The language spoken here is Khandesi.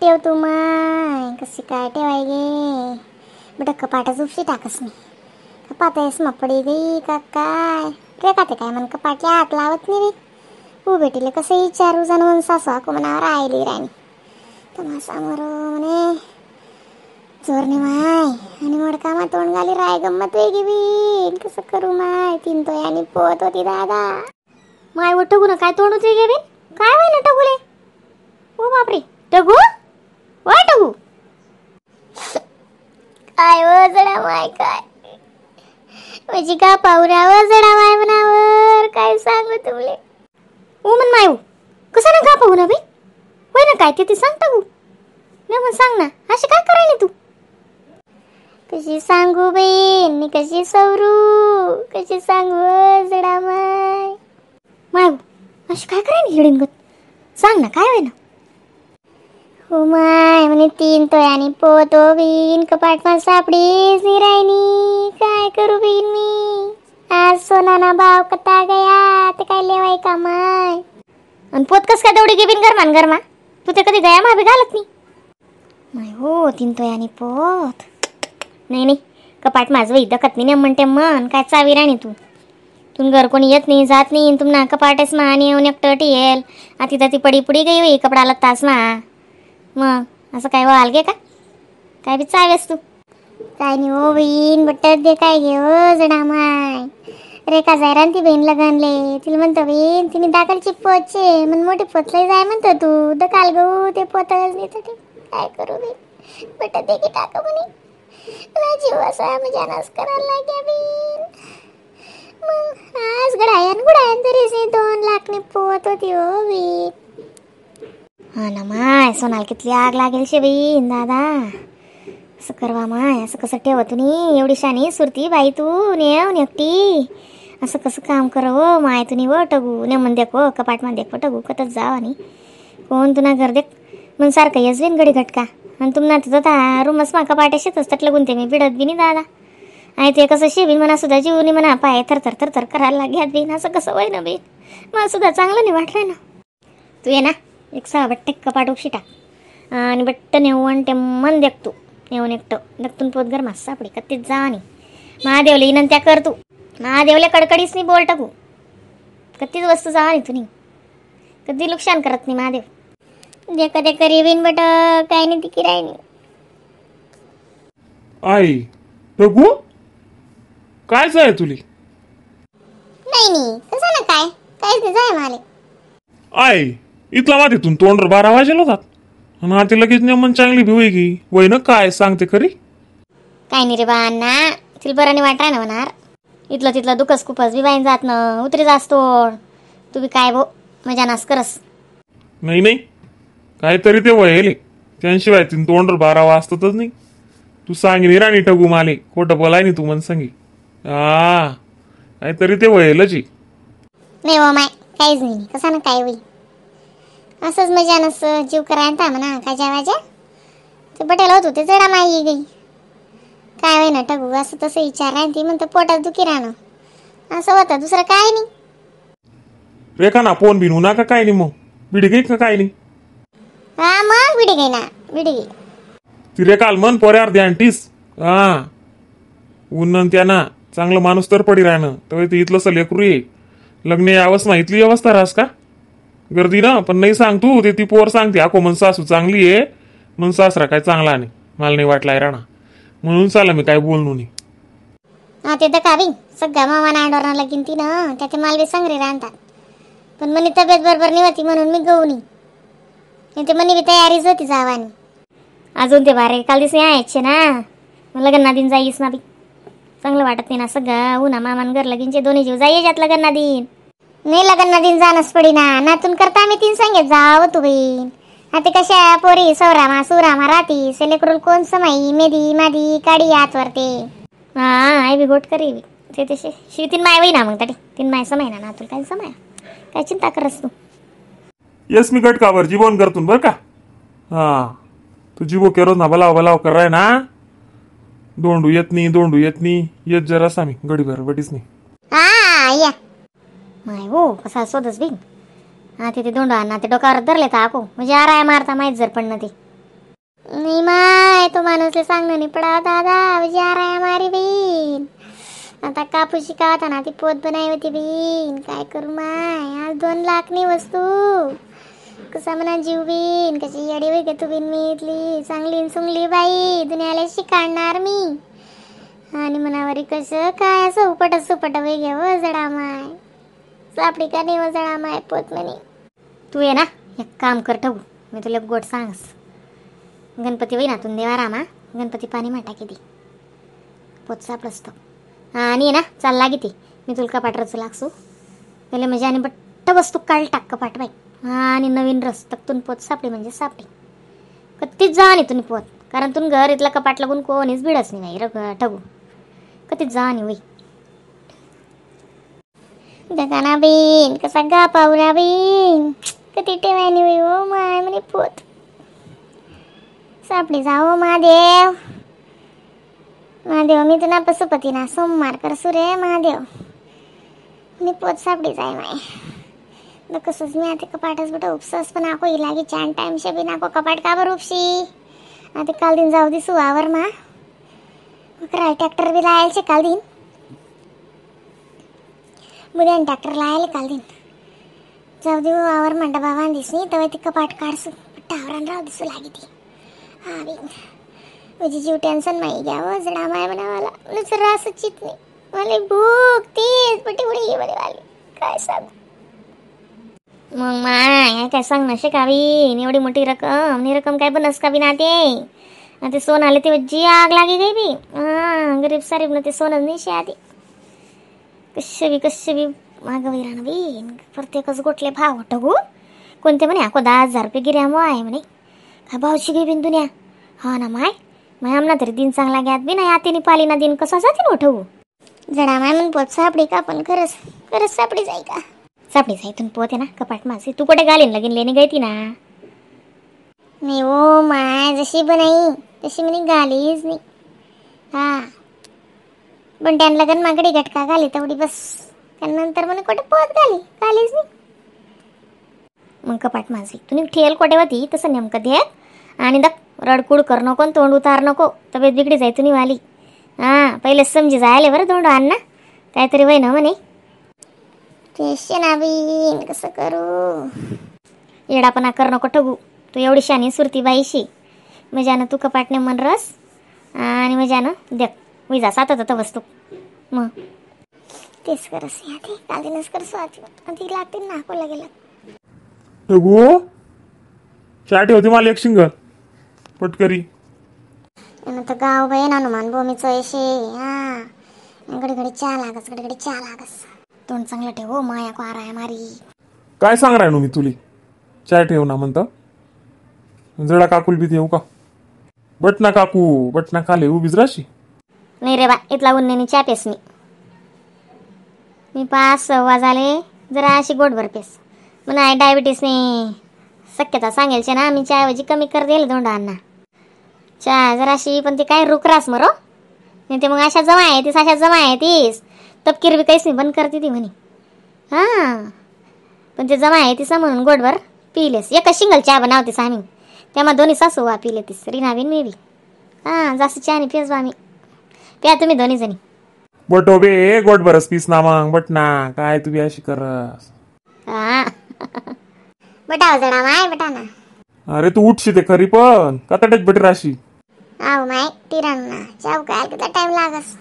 ठेव तू माय कशी काय ठेवाय गे बेटा कपाटच उपशी टाकस मी कपाट आहेस मग पडी गई का काय रे का ते काय म्हण कपाटल्या हात लावत नाही रे ऊ बेटीला कसं विचारू जाणून सासू आको मनावर आयली राणी तमाशा मरो म्हणे चोरने माय आणि मोडकामा तोंड घाली राय गंमत वेगळी बीन कसं करू माय तीन तो आणि पोहत होती दादा माय वो टगू ना काय तोंड उतरी गे बिन काय होय ना टगुले ओ बापरे टगू ओय टगू काय व जडा माय काय म्हणजे का पाहुरा व जडा माय मनावर काय सांगू तुमले ओ म्हण माय कसं ना का पाहू ना बाई होय ना काय ते ती सांग टगू नाही मग सांग ना अशी काय करायली तू कशी सांगू बहीण मी कशी सवरू कशी सांगू जडा माय माय अशी काय करायली हिडिंगत सांग ना काय होय ना हो माय म्हणे तीन तो आणि पोतो बीन कपाट मा सापडीच नाही राहिनी काय करू बीन मी आज सोनाना भाव कता गया ते काय लेवाय का माय आणि पोत कस काय दौडी गे बिन गरमान गरमा तू ते कधी गया माबी घालत नाही माय हो तीन तो आणि पोत नाही नाही कपाट माझं वही दखत नाही म्हणते मन काय चावी राणी तू तुम घर कोणी येत नाही जात नाही तुम ना कपाटेस मा आणि येऊन एकटं टियल आती ती पडी पुडी गई होई कपडा लत्तास मा मग असं काय वाल गे का काय बी चावेस तू काय नाही हो बहीण बट्ट दे काय घे हो जडा माय रेखा जाय ती बहीण लगनले तिला म्हणतो बहीण तिने दाखलची पोचचे मन मोठी पोचले जाय म्हणतो तू दकाल गहू ते पोतच नाही तर काय करू बहीण बट्ट दे की टाक म्हणे मला जीव असा म्हणजे अनास करायला लाग्या बहीण मग आज गडायन गुडायन तरी 2 लाखने पोत होती हो बहीण. हा ना माय सोनाल कितली आग लागेल शे बहीण दादा असं करवा माय असं कसं ठेव तुम्ही एवढी शानी सुरती बाई तू नेव एकटी असं कसं काम कर हो माय तुम्ही व टगू ने मन देखो कपाट मा देखो टगू कतच जाव आणि कोण तुना घर देख मन सारखं येस बिन गडी घटका आणि तुमना तिथं ता रूमच मा कपाट शेतच तटलं गुंते मी बिडत बी नाही दादा आणि ते कसं शेबीन म्हणा सुद्धा जीवनी म्हणा पाय थरथर थरथर करायला लाग्यात बीन असं कसं होय ना बीन मला सुद्धा चांगलं नाही वाटलं ना. तू ये ना एक सहा बट्टे कपाट उपशी टाक आणि बट्ट नेऊन ते मन देख तू नेऊन एकटं दत्तून पोत घर मास सापडी कत्तीच जा आणि महादेवले इनंत्या कर तू महादेवले कडकडीच नाही बोल टाकू कत्तीच वस्तू जा आणि तू कधी नुकसान करत नाही महादेव. देख दे करी बिन बट काय नाही ती राहिली. आई रघु काय जाय तुली? नाही नाही कसं ना काय काहीच नाही जाय माले. आई इथला मातीतून तोंडर 12 वाजेला होतात आणि आता लगेच नेमन चांगली भिवई गी वय ना काय सांगते खरी. काय नाही रे बा अण्णा तिला बरं नाही वाटाय ना होणार इथलं तिथलं दुखस कुपस बी बाईन जात ना उतरी जास तोड तू बी काय भो मजा नास करस. नाही नाही काहीतरी ते वयले त्यांशिवाय तीन तोंडर 12 वाजतातच नाही. तू सांगितली राणी ठगू माले खोटं बोलाय नाही तू मन सांगी हा काहीतरी ते वयलच. नाही हो माय काहीच नाही कसं ना काय होईल असंच मजा नस जीव करायला म्हणा काय जेवायच्या ते बटेल होत होते जडा माई गई काय होय ना टगू असं तसं विचार राहीन ती म्हणतो पोटात दुखी राहणं असं होतं दुसरं काय नाही. रेखा ना फोन बिनू ना का काय नाही मग बिडी गई का काय नाही? हा मग बिडी गई ना बिडी गई ती रेखाल मन पोऱ्यावर ध्यान टीस हा उन्न त्यांना चांगलं माणूस तर पडी राहणं तर ते इथलं सर लेकरू ये लग्न यावंच ना इथली अवस्था राहस का गर्दी ना पण नाही सांग तू ते ती पोर सांगते आको मन सासू चांगली आहे मन सासरा काय चांगला नाही मला नाही वाटलाय राणा म्हणून चाला मी काय बोलणू नाही. हा ते तर का बी सगळ्या मामा नांडोरांना लगीन ती ना त्याचे माल बी संगरे राहतात पण म्हणे तब्येत बरोबर नाही होती म्हणून मी गहू नाही ते म्हणे बी तयारीच होती जावानी. अजून ते बारे काल दिवस यायचे ना मग लग्ना दिन जाईस ना बी चांगलं वाटत नाही ना सगळं उन्हा मामान घर लगीनचे दोन्ही जीव जाई जात लग्ना दिन. नाही लग्न दिन जाणंच पडी ना नातून करता आम्ही तीन सांगेत जावं तू बहीण आता कशा पोरी सौरामा सुरामा राहती सेलेकरून कोण समाई मेदी मादी काडी आतवर ते. हा आई बी गोट करी ते तसे शिव तीन माय होई ना मग तटी तीन माय समाय ना नातून काय समाय काय चिंता करस तू. येस मी गटकावर जीवन करतून बरं का हा तू जीवो केरोज ना बलाव बलाव कराय ना दोंडू येत नाही दोंडू येत नाही येत जरासा मी गडीभर बटीच नाही. हा या माय हो कसा शोधस बिन हा तिथे दोंडू आणा ते डोक्यावर धरले तर आको म्हणजे आराय मारता माहीत जर पडणं ते. नाही माय तो माणूसले सांगणं नाही पडा दादा विचार आहे मारी बहीण. आता कापूस शिकावता ना ती पोत बनाई होती बहीण. काय करू माय आज 2 लाख नाही वस्तू कसा म्हणा जीव बीन कशी येडी होई तू बिन मी इथली चांगली सुंगली बाई दुनियाला शिकाडणार मी. आणि मनावरी कसं काय असं उपट सुपट वय घ्या व जडा माय सापडी का नाही व जडा माय पोत म्हणे. तू ये ना एक काम कर ठेवू मी तुला गोट सांगस. गणपती होई ना तुन देवा रामा गणपती पाणी मा टाकी दे पोत सापडस तो. आणि ये ना चाल लागी ती मी तुला कपाट रचू लागसू पहिले म्हणजे आणि बट्ट वस्तू काढ टाक कपाट बाई. आणि नवीन रस तक पोत सापडी म्हणजे सापडी कधीच जा नाही तुम्ही पोत कारण तुन घर इथला कपाट लागून कोणीच भिडच नाही बाई रग ठगू कधीच जा नाही होई. गगाना बीन कसा गा पावरा बीन कधी ठेवायनी होई हो माय म्हणे पोत सापडी जाओ महादेव महादेव मी तुला पशुपती ना सोमवार करसू रे महादेव मी पोत सापडी जाय माय. न कसंच मी आता कपाटच कुठं उपसस पण आको ही लागी चान टाइम शे बी नाको कपाट का बरं उपशी. आता काल दिन जाऊ दे सुवावर मा कराय ट्रॅक्टर बी लायलचे काल दिन मुद्यान ट्रॅक्टर लायले काल दिन जाऊ दे वावर म्हणता बाबा दिसनी तेव्हा ती कपाट काढसू टावरान राव दिसू लागी ती. हा बी म्हणजे जीव टेन्शन माही घ्या हो जडा माय म्हणा मला नुसतं रास चित नाही मला भूक तीच पटी पुढे म्हणे वाली काय सांग. मग माय काय सांग ना शिकावी एवढी मोठी रक्कम नी रक्कम काय बनस का बी ना ते ते सोन आले ते जी आग लागी गई बी. हां गरीब सारीब ना ते सोनच नाही शे आधी कसे बी कसे बी मागं वैराण बी प्रत्येकच गोटले भाव ठगू कोणते म्हणे आको 10,000 रुपये गिऱ्या आहे म्हणे काय भावशी गे बिन दुनिया. हा ना माय माय आमना तरी दिन चांगला घ्यात बी नाही आतेनी पाली ना दिन कसा जाते ना ठेवू जडा माय म्हण पोत सापडी का पण खरंच खरंच सापडी जाई का सापडी जाई इथून पोत आहे ना कपाट माझी तू कुठे घालीन लगीन लेणी गयती ना. नाही ओ my जशी बनाई तशी म्हणे घालीच नाही. हा पण त्यांना लगन मागडी घटका घाली तेवढी बस त्यानंतर म्हणे कुठे पोत घाली घालीच नाही. मग कपाट माझी तुम्ही ठेल कोठे होती तसं नेमकं दे आणि दक रडकुड कर नको तोंड उतार नको तब्येत बिगडी जाय तुम्ही वाली. हां पहिले समजी जायले बरं तोंड आण ना काहीतरी वय ना म्हणे तेच ना बीन कसं करू येडापणा कर नको ठगू तू एवढी शानी सुरती बाईशी मजानं तू कपाटने मन रस आणि मजानं देख विजा सातत होतं वस्तू मग तेच करस आधी काल दिनच करसो आधी लागते नाको गेला. ठगू चहा ठेवते मला एक शिंगल पटकरी. तर गाव बाई हनुमान भूमीचं यशे. हा घडी घडी चहा लागस घडी घडी चहा लागस. तोंड चांगलं ठेव हो माया को आराय मारी. काय सांग राहिनो मी तुली चाय ठेव ना म्हणतं जडा काकूल बी देऊ का बटना काकू बटना खाले उभीच राशी. नाही रे बा इथला उन्हाने चहा पेस मी मी 5-6 झाले जरा अशी गोडभर पेस म्हणा डायबिटीसने शक्यता सांगेलचे ना मी चहाऐवजी कमी कर देईल दोंडांना चहा जराशी पण ते काय रुकरास मरो नाही ते मग अशा जमा आहे तीस अशा जमा आहे तीस तपकीर बी काहीच नाही बंद करते ती म्हणे. हां पण ते जमा आहे तिसा म्हणून गोडभर पिलेस एकच सिंगल चहा बनवतेस आम्ही त्यामुळे दोन्ही सासू वा पिले तीस रीना बिन मी बी. हां जास्त चहा नाही पेस बा आम्ही प्या तुम्ही दोन्ही जणी. बटो बे गोडभरच पीस ना मग बटना काय तुम्ही अशी करस. हां बटाव जडा माय बटा ना. अरे तू उठशी ते खरी पण कताटेच बटी राशी. आव माय टिराण ना चाव काय किती टाइम लागस.